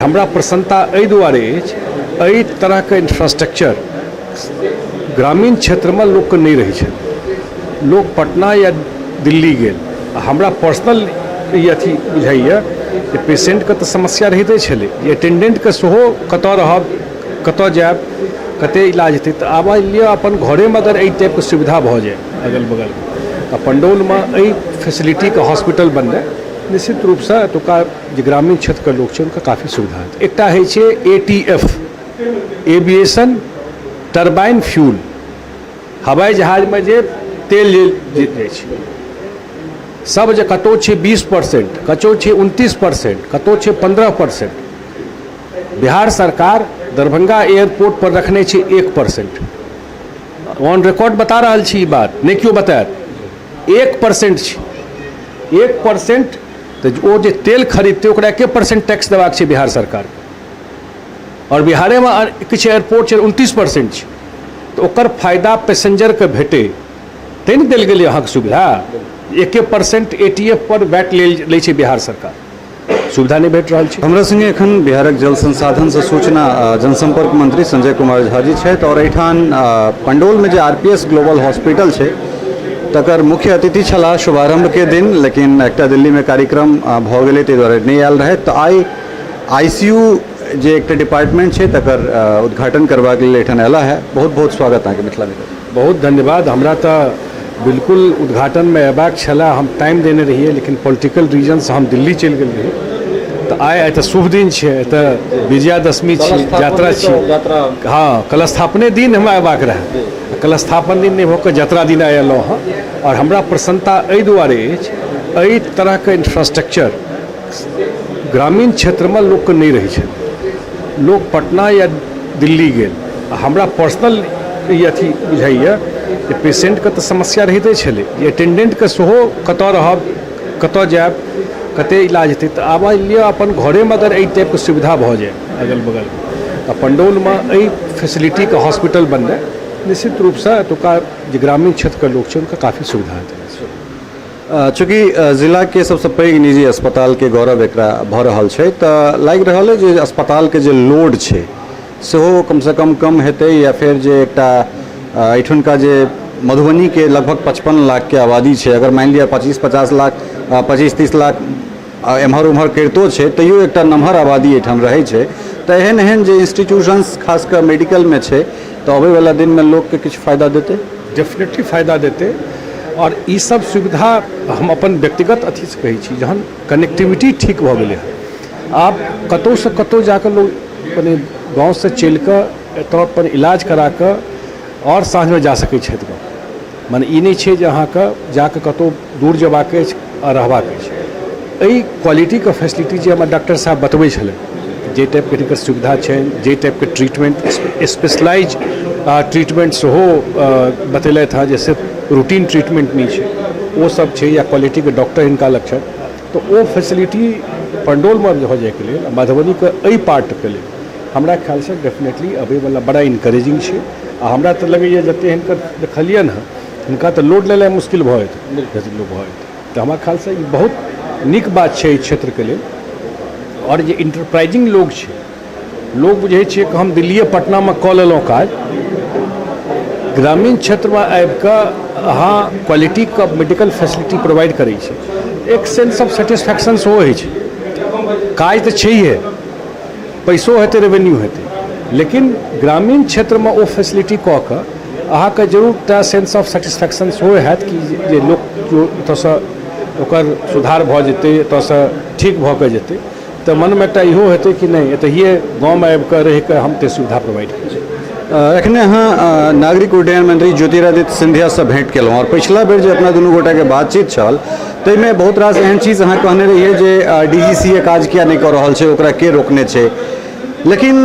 हमरा प्रसन्नता एहि दुआरे अछि, एहि तरहके इन्फ्रास्ट्रक्चर ग्रामीण क्षेत्रमे लोकके नहि रहै छै। लोक पटना या दिल्ली गेल। हमरा पर्सनल ई अथी बुझाइए जे पेशेन्टके तऽ समस्या रहिते छलै, जे अटेन्डेन्टके सेहो कतऽ रहब, कतऽ जायब, कतऽ इलाज हेतै। तऽ आब मानि लिअ अपन घरेमे अगर एहि टाइपके सुविधा भऽ जाय अगल बगलमे, तऽ पण्डौलमे एहि फैसिलिटीके हॉस्पिटल बननाइ निश्चित रूपसँ एतुका जे ग्रामीण क्षेत्रके लोक छै हुनका काफी सुविधा हेतै। एकटा होइ छै A T F, aviation turbine fuel, हवाई जहाजमे जे तेल जे जाइ छै, सब जे कतहु छै 20%, कतहु छै 29%, कतहु छै 15%। बिहार सरकार दरभंगा एयरपोर्ट पर रखने छै 1%। ऑन रिकॉर्ड बता रहल छी ई बात, नहि केओ बतायत। 1% छै, 1%। तऽ ओ जे तेल खरीदतै ओकरा 1% टैक्स देबाक छै बिहार सरकारके। आओर बिहारेमे किछु एयरपोर्ट छै 29% छै, तऽ ओकर फायदा पैसेंजरके भेटै तैँ ने देल गेलै अहाँके सुविधा। 1% ए टी एफ पर वैट लै छै बिहार सरकार, सुविधा नहि भेट रहल छै। हमरा संगे एखन बिहारक जल संसाधन से सूचना जनसंपर्क मंत्री संजय कुमार झा जी छथि और एहिठाम पंडौल में जे आरपीएस ग्लोबल हॉस्पिटल छै तकर मुख्य अतिथि छलाह शुभारंभ के दिन, लेकिन एकटा दिल्ली में कार्यक्रम भऽ गेलै ताहि दुआरे नहि आयल रहथि। तऽ आइ आईसीयू जे एकटा डिपार्टमेंट छै तकर उद्घाटन करबाक लेल एहिठाम अयला है। बहुत बहुत स्वागत अहाँके मिथिला मिरर। बहुत धन्यवाद। हमरा तऽ बिल्कुल उद्घाटनमे अयबाक छलए, हम टाइम देने रहियै, लेकिन पॉलिटिकल रीजनसँ हम दिल्ली चलि गेल रही। तऽ आइ एतऽ शुभ दिन छै, एतऽ विजयादशमी छी, यात्रा छी। हँ, कलस्थापने दिन हमरा अयबाक रहए, कलस्थापन दिन नहि भऽ कऽ यात्रा दिन आइ अयलहुँ हँ। आओर हमरा प्रसन्नता एहि दुआरे अछि, एहि तरहके इन्फ्रास्ट्रक्चर ग्रामीण क्षेत्रमे लोकके नहि रहै छै। लोक पटना या दिल्ली गेल। हमरा पर्सनल ई अथी बुझाइए जे पेशेन्टके तऽ समस्या रहिते छलै, जे अटेन्डेन्टके सेहो कतऽ रहब, कतऽ जायब, कतऽ इलाज हेतै। तऽ आब मानि लिअ अपन घरेमे अगर एहि टाइपके सुविधा भऽ जाय अगल बगलमे, तऽ पण्डौलमे एहि फैसिलिटीके हॉस्पिटल बननाइ निश्चित रूपसँ एतुका जे ग्रामीण क्षेत्रके लोक छै हुनका काफी सुविधा हेतै। चूँकि जिलाके सबसँ पैघ निजी अस्पतालके गौरव एकरा भऽ रहल छै, तऽ लागि रहल अइ जे अस्पतालके जे लोड छै सेहो कमसँ कम कम हेतै, या फेर जे एकटा एहिठुनका जे मधुबनीके लगभग 55 लाखके आबादी छै, अगर मानि लिअ 25-50 लाख, 25-30 लाख एम्हर ओम्हर करितो छै तैयो एकटा नमहर आबादी एहिठाम रहै छै। तऽ एहन एहन जे इंस्टीट्यूशंस खास कऽ मेडिकलमे छै तऽ अबैवला दिनमे लोकके किछु फायदा देतै। डेफिनेटली फायदा देतै। आओर ई सब सुविधा हम अपन व्यक्तिगत अथीसँ कहै छी, जहन कनेक्टिविटी ठीक भऽ गेलै हँ, आब कतहुसँ कतहु जाकऽ लोक मने गाँवसँ चलिकऽ एतऽ अपन इलाज कराकऽ आओर साँझमे जा सकै छथि गाँव। मने ई नहि छै जे अहाँके जाकऽ कतहु दूर जेबाक अछि आ रहबाक अछि। एहि क्वालिटीके फैसिलिटी जे हमर डॉक्टर साहब बतबै छलथि, जे टाइपके हिनकर सुविधा छनि, जे टाइपके ट्रीटमेन्ट, स्पेशलाइज ट्रीटमेन्ट सेहो बतेलथि हँ, जे सिर्फ रूटीन ट्रीटमेन्ट नहि छै ओ सब छै, या क्वालिटीके डॉक्टर हिनका लग छथि, तऽ ओ फैसिलिटी पण्डौलमे भऽ जाइके लेल, मधुबनीके एहि पार्टके लेल हमरा ख्यालसँ डेफिनेटली अबैवला बड़ा इनकरेजिंग छै। आ हमरा तऽ लगैए जतेक हिनकर देखलियनि हँ, हिनका तऽ लोड लेनाइ मुश्किल भऽ जेतै, भऽ जेतै। तऽ हमरा ख्यालसँ ई बहुत नीक बात छै एहि क्षेत्रके लेल। आओर जे इंटरप्राइजिंग लोक छै, लोक बुझै छै कि हम दिल्लिए पटनामे कऽ लेलहुँ काज। ग्रामीण क्षेत्रमे आबिकऽ अहाँ क्वालिटीके मेडिकल फैसिलिटी प्रोवाइड करै छी, एक सेंस ऑफ सेटिस्फैक्शन सेहो होइ छै। काज तऽ छैहे, पैसो हेतै, रेवेन्यू हेतै, लेकिन ग्रामीण क्षेत्रमे ओ फैसिलिटी कऽ कऽ अहाँके जरूर एकटा सेंस ऑफ सेटिस्फैक्शन सेहो हैत कि जे लोक ओतऽसँ ओकर सुधार भऽ जेतै, एतऽसँ ठीक भऽ कऽ जेतै, तऽ मनमे एकटा इहो हेतै कि नहि, एतहिए गाँवमे आबिकऽ रहिकऽ हम एतेक सुविधा प्रोवाइड करै छी। एखने अहाँ नागरिक उड्डयन मंत्री ज्योतिरादित्य सिंधियासँ भेंट केलहुँ आओर पछिला बेर जे अपना दुनू गोटाके बातचीत छल ताहिमे बहुत रास एहन चीज अहाँ कहने रहियै जे डी जी सी ए काज किया नहि कऽ रहल छै, ओकरा के रोकने छै। लेकिन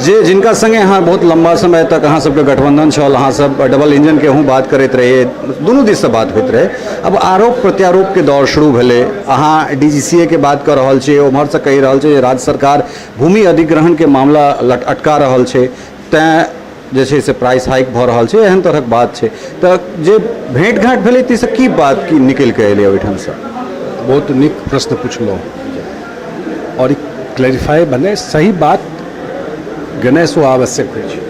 जे जिनका संगे अहाँ बहुत लम्बा समय तक अहाँ सबके गठबंधन छल, अहाँ सब डबल इंजनके अहूँ बात करैत रहियै, दुनू दिससँ बात होइत रहै, अब आरोप प्रत्यारोपके दौर शुरू भेलै। अहाँ डी जी सी ए के बात कऽ रहल छियै, ओम्हरसँ कहि रहल छै जे राज्य सरकार भूमि अधिग्रहणके मामला अटका रहल छै, तैँ जे छै से प्राइस हाइक भऽ रहल छै, एहन तरहक बात छै। तऽ जे भेँट घाँट भेलै ताहिसँ की बात की निकलि कऽ एलै ओहिठामसँ? बहुत नीक प्रश्न पुछलहुँ आओर ई क्लैरिफाइ भने सही बात गेनाइ सेहो आवश्यक होइ छै।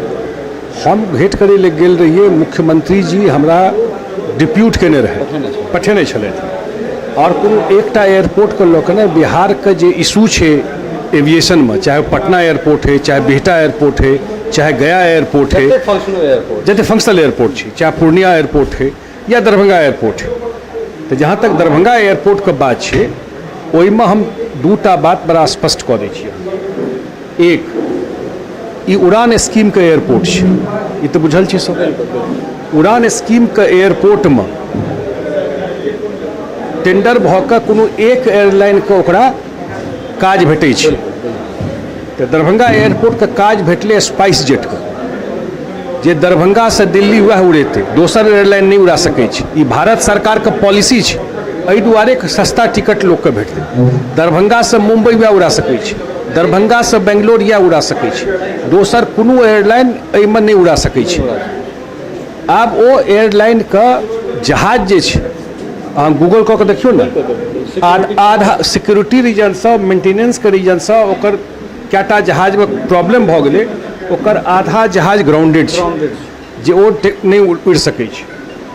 हम भेँट करै लए गेल रहियै, मुख्यमंत्री जी हमरा डिप्यूट केने रहै, पठेने छलथि। आओर कोनो एकटा एयरपोर्टके लऽ कऽ नहि, बिहारके जे इशू छै एविएशनमे, चाहे पटना एयरपोर्ट हइ, चाहे बिहटा एयरपोर्ट हइ, चाहे गया एयरपोर्ट हइ, जते फंक्शनल एयरपोर्ट छै, चाहे पूर्णिया एयरपोर्ट हइ या दरभंगा एयरपोर्ट हइ। तऽ जहाँ तक दरभंगा एयरपोर्टके बात छै, ओहिमे हम दूटा बात बड़ा स्पष्ट कऽ दै छी। एक, ई उड़ान स्कीमके एयरपोर्ट छै, ई तऽ बुझल छै सब। उड़ान स्कीमके एयरपोर्टमे टेंडर भऽ कऽ कोनो एक एयरलाइनके ओकरा काज भेटै छै। तऽ दरभंगा एयरपोर्टके काज भेटलै स्पाइस जेटके, जे दरभंगासँ दिल्ली वएह उड़ेतै, दोसर एयरलाइन नहि उड़ा सकै छै। ई भारत सरकारके पॉलिसी छै, एहि दुआरे सस्ता टिकट लोकके भेटतै। दरभंगासँ मुम्बई वएह उड़ा सकै छै, दरभंगासँ बेंगलोर इएह उड़ा सकै छै, दोसर कोनो एयरलाइन एहिमे नहि उड़ा सकै छै। आब ओ एयरलाइनके जहाज जे छै, अहाँ गूगल कऽ के देखियौ ने, आधा सिक्योरिटी रीजनसँ, मेंटेनेंसके रीजनसँ ओकर कएटा जहाजमे प्रॉब्लम भऽ गेलै, ओकर आधा जहाज ग्राउंडेड छै, जे ओ नहि उड़ि सकै छै।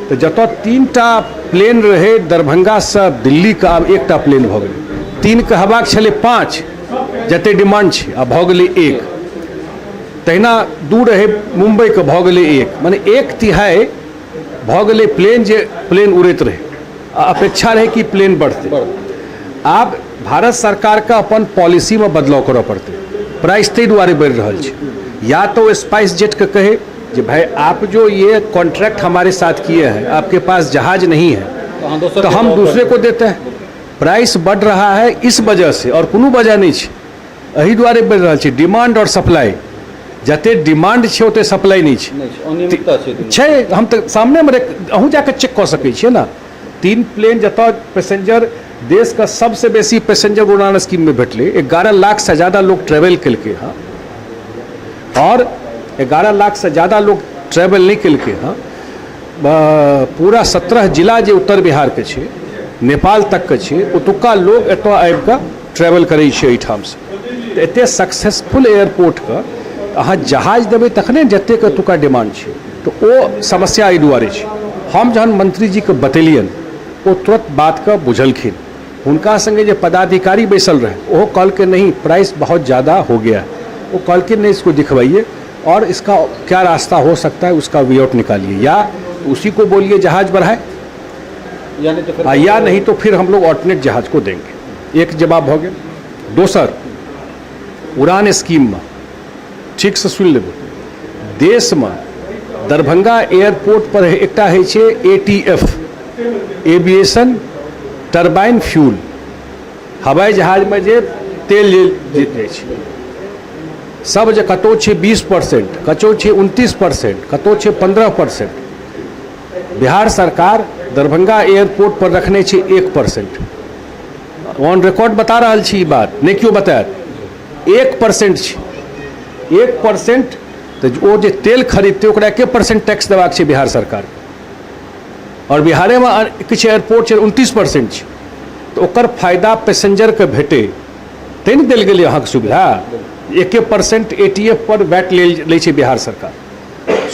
तऽ जतऽ 3टा प्लेन रहै दरभंगासँ दिल्लीके, आब एकटा प्लेन भऽ गेलै। 3के हेबाक छलै 5, जते डिमांड छै, आ भऽ गेलै 1। तहिना 2 रहै मुम्बईके, भऽ गेलै 1, मने 1/3 भऽ गेलै प्लेन, जे प्लेन उड़ैत रहै आ अपेक्षा रहै कि प्लेन बढ़तै। आब भारत सरकारके अपन पॉलिसीमे बदलाव करऽ पड़तै। प्राइस ताहि दुआरे बढ़ि रहल छै। या तऽ ओ स्पाइस जेटके कहै जे भाई आप जो ये कॉन्ट्रैक्ट हमारे साथ किए हैं, आपके पास जहाज नहीं है, तो हम दूसरे को देते हैं। प्राइस बढ़ रहा है इस वजह से, और कोनो वजह नहि छै, एहि दुआरे बढ़ि रहल छै। डिमांड और सप्लाई, जते डिमांड छै ओते सप्लाई नहि छै छै। हम तऽ सामनेमे, अहूँ जाके चेक कऽ सकै छियै ने। 3 प्लेन जतऽ पैसेंजर, देशके सबसँ बेसी पैसेंजर उड़ान स्कीममे भेटलै, 11 लाखसँ ज्यादा लोग ट्रेवल केलकै हँ, आओर 11 लाखसँ ज्यादा लोग ट्रेवल नहि केलकै हँ। पूरा 17 जिला जे उत्तर बिहारके छै, नेपाल तकके छै, ओतुका लोग एतऽ आबिकऽ ट्रेवल करै छै एहिठामसँ। तऽ एतेक सक्सेसफुल एयरपोर्टके अहाँ जहाज देबै तखने जतेक एतुका डिमांड छै। तऽ ओ समस्या एहि दुआरे छै। हम जहन मंत्रीजीके बतेलियनि, ओ तुरंत बातके बुझलखिन। हुनका संगे जे पदाधिकारी बैसल रहै, ओहो कहलकै नहीं, प्राइस बहुत ज़्यादा हो गया है। वो कहलखिन नहीं, इसको दिखवाइए और इसका क्या रास्ता हो सकता है उसका वे आउट निकालिए, या उसी को बोलिए जहाज बढ़ाए, या नहीं तो फिर हम लोग ऑल्टरनेट जहाज को देंगे। एक जवाब भऽ गेल। दोसर, उड़ान स्कीममे ठीकसँ सुनि लेबै, देशमे दरभंगा एयरपोर्ट पर एकटा होइ छै ATF, aviation turbine fuel, हवाई जहाजमे जे तेल जे जाइ छै, सब जे कतहु छै 20%, कतहु छै 29%, कतहु छै 15%। बिहार सरकार दरभंगा एयरपोर्ट पर रखने छै 1%। ऑन रिकॉर्ड बता रहल छी ई बात, नहि केओ बतायत। 1% छै, 1%। तऽ ओ जे तेल खरीदतै, ओकरा 1% टैक्स देबाक छै बिहार सरकारके। आओर बिहारेमे किछु एयरपोर्ट छै 29% छै, तऽ ओकर फायदा पैसेंजरके भेटै तैँ ने देल गेलै अहाँके सुविधा। 1% ATF पर वैट लै छै बिहार सरकार,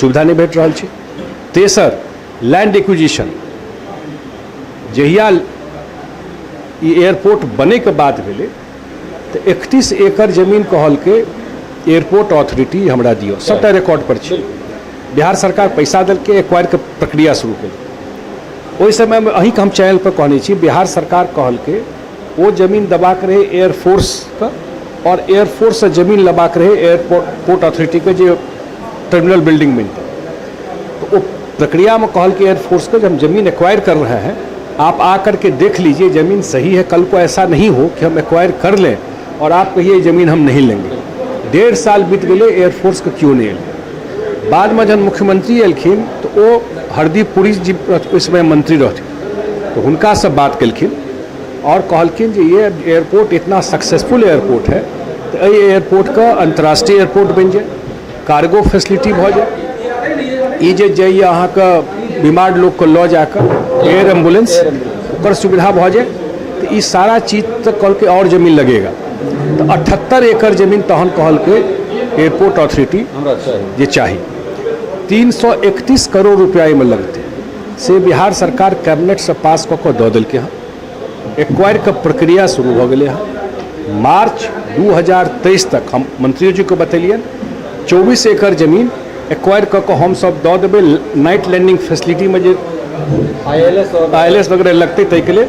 सुविधा नहि भेट रहल छै। तेसर, लैंड एक्विजिशन। जहिया ई एयरपोर्ट बनैके बात भेलै तऽ 31 एकड़ जमीन कहलकै एयरपोर्ट अथॉरिटी हमरा दिअ, सभटा रिकॉर्ड पर छै। बिहार सरकार पैसा देलकै, एक्वायरके प्रक्रिया शुरू केलकै। ओहि समयमे अहीँके हम चैनल पर कहने छी, बिहार सरकार कहलकै ओ जमीन देबाक रहै एयरफोर्सके, आओर एयरफोर्ससँ जमीन लेबाक रहै एयरपोर्ट अथॉरिटीके, जे टर्मिनल बिल्डिंग बनतै। तो वो प्रक्रिया में कहलकै एयरफोर्स को हम जमीन एक्वायर कर रहे हैं, आप आ करके देख लीजिए ज़मीन सही है, कल को ऐसा नहीं हो कि हम एक्वायर कर लें और आप कहिए ज़मीन हम नहीं लेंगे। 1.5 साल बीत गए, एयरफोर्सके केओ नहि एलै। बादमे जहन मुख्यमंत्री एलखिन तऽ ओ हरदीप पुरी जी ओहि समय मंत्री रहथिन, तऽ हुनकासँ बात केलखिन और कहलखिन जे ये एयरपोर्ट इतना सक्सेसफुल एयरपोर्ट है, तऽ एहि एयरपोर्टके अंतर्राष्ट्रीय एयरपोर्ट बनि जाए, कार्गो फैसिलिटी भऽ जाए, ई जे जाइए अहाँके बीमार लोकके लऽ जाकऽ एयर एम्बुलेंस, ओकर सुविधा भऽ जाए, तऽ ई सारा चीज तऽ कहलकै और जमीन लगेगा। तऽ 78 एकड़ जमीन तहन कहलकै एयरपोर्ट अथॉरिटी हमरा चाही। जे चाही। 331 करोड़ रुपया एहिमे लगतै, से बिहार सरकार कैबिनेटसँ पास कऽ कऽ दऽ देलकै हँ। एक्वायरके प्रक्रिया शुरू भऽ गेलै हँ। मार्च 2023 तक हम मंत्रियो जीके बतेलियनि, 24 एकड़ जमीन एक्वायर कऽ कऽ हमसभ दऽ देबै नाइट लैंडिंग फैसिलिटीमे जे आईएलएस और आईएलएस वगैरह लगतै ताहिके लेल,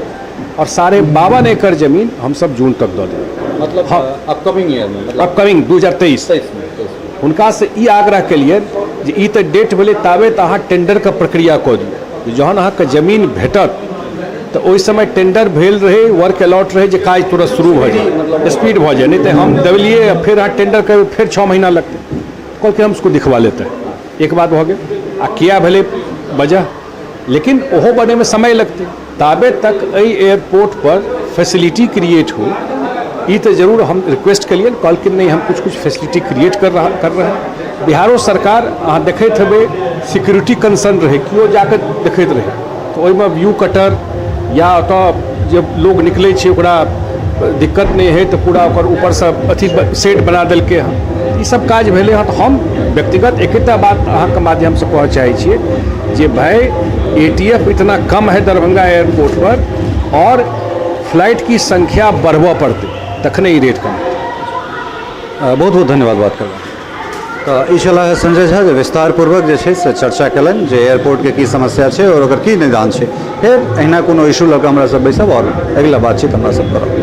और 52.5 एकड़ जमीन हमसभ जून तक दऽ देबै। मतलब अपकमिंग ईयर में, मतलब अपकमिंग 2023। 23 में, 23 में। हुनकासँ ई आग्रह केलियनि जे ई तऽ डेट भेलै, ताबे तऽ अहाँ टेंडरके प्रक्रिया कऽ दियौ, जहन अहाँके जमीन भेटत तऽ ओहि समय टेंडर भेल रहै, वर्क अलॉट रहै, जे काज तुरंत शुरू भऽ जाय, स्पीड भऽ जाय। नहि तऽ हम देलियै, फेर अहाँ टेंडर करबै, फेर 6 महीना लगतै। कहलकै हम उसको दिखवा लेते हैं। एक बात भऽ गेल। आ किया भेलै वजह, लेकिन ओहो बनैमे समय लगतै, ताबे तक एहि एयरपोर्ट पर फैसिलिटी क्रिएट हो, ई तऽ जरूर हम रिक्वेस्ट केलियनि। कहलखिन नहि, हम कुछ कुछ फैसिलिटी क्रिएट कर रहे हैं। बिहारो सरकार अहाँ देखैत हेबै, सिक्योरिटी कंसर्न रहै, केओ जाकऽ देखैत रहै तऽ ओहिमे व्यू कटर या ओतऽ जे लोग निकलै छै ओकरा दिक्कत नहि होइ, तऽ पूरा ओकर ऊपरसँ अथी सेट बना देलकै हँ। ई सब काज भेलै हँ। तऽ हम व्यक्तिगत एकेटा बात अहाँके माध्यमसँ कहऽ चाहै छियै जे भाई एटीएफ इतना कम है दरभंगा एयरपोर्ट पर और फ्लाइट की संख्या बढ़बऽ पड़तै, तखने ई रेट कम हेतै। बहुत बहुत धन्यवाद बात करबाक। तऽ ई छलाह संजय झा, जे विस्तारपूर्वक जे छै से चर्चा कयलनि जे एयरपोर्टके की समस्या छै आओर ओकर की निदान छै। फेर एहिना कोनो इशू लऽ कऽ हमरा सब बैसब आओर अगिला बातचीत हमरा सब करब।